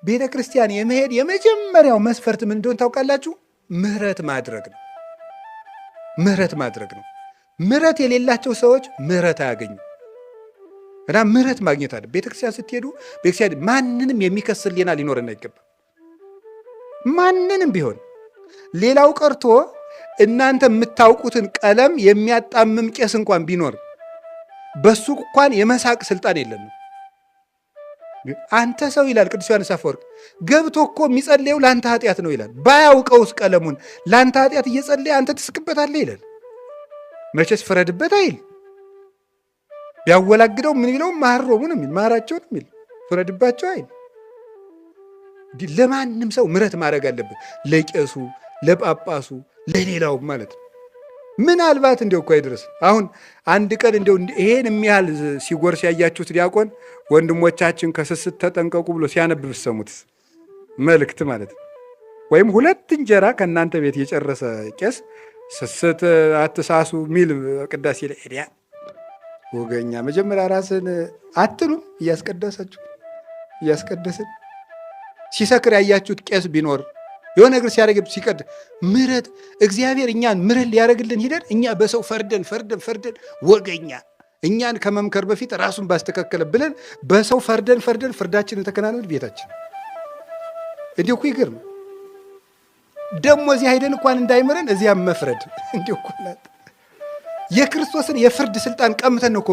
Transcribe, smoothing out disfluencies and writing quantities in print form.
ቤተ ክርስቲያን የመሄድ የመጀመሪያው መስፈርት ምን እንደሆነ ታውቃላችሁ? ምህረት ማድረግ ነው። ምህረት ማድረግ ነው። ምህረት የሌላቸው ሰዎች ምህረት አያገኙም። እና ምህረት ማግኘት አለ። ቤተክርስቲያን ስትሄዱ ቤተክርስቲያን ማንንም የሚከስ ሕሊና ሊኖረን አይገባም። ማንንም ቢሆን ሌላው ቀርቶ እናንተ የምታውቁትን ቀለም የሚያጣምም ቄስ እንኳን ቢኖር በሱ እንኳን የመሳቅ ስልጣን የለንም። አንተ ሰው ይላል ቅዱስ ዮሐንስ አፈወርቅ፣ ገብቶ እኮ የሚጸልየው ለአንተ ኃጢአት ነው ይላል። ባያውቀውስ ቀለሙን ለአንተ ኃጢአት እየጸለየ አንተ ትስቅበታለህ ይላል። መቼስ ፍረድበት አይል። ቢያወላግደው ምን ቢለው ማሮሙ ነው የሚል፣ ማራቸው ነው የሚል፣ ፍረድባቸው አይል። ለማንም ሰው ምሕረት ማድረግ አለብን። ለቄሱ፣ ለጳጳሱ፣ ለሌላው ማለት ነው። ምናልባት እንዲያው እኮ አይድረስ። አሁን አንድ ቀን እንዲያው ይሄን የሚያህል ሲጎርስ ያያችሁት ዲያቆን ወንድሞቻችን ከስስት ተጠንቀቁ ብሎ ሲያነብ ብትሰሙትስ መልእክት ማለት ነው። ወይም ሁለት እንጀራ ከእናንተ ቤት የጨረሰ ቄስ ስስት አትሳሱ ሚል ቅዳሴ ላይ ሄዲያ ወገኛ መጀመሪያ ራስን አትሉም? እያስቀደሳችሁ እያስቀደስን ሲሰክር ያያችሁት ቄስ ቢኖር የሆነ ነገር ሲያደርግ ሲቀድ ምሕረት እግዚአብሔር እኛን ምሕረት ሊያደርግልን ሂደን እኛ በሰው ፈርደን ፈርደን ፈርደን ወገኛ እኛን ከመምከር በፊት ራሱን ባስተካከለ ብለን በሰው ፈርደን ፈርደን ፍርዳችንን ተከናንበን ቤታችን እንዲሁ እኮ ይገርም። ደግሞ እዚህ ሄደን እንኳን እንዳይምረን እዚያም መፍረድ እንዲሁ እኮ የክርስቶስን የፍርድ ስልጣን ቀምተን ነው እኮ።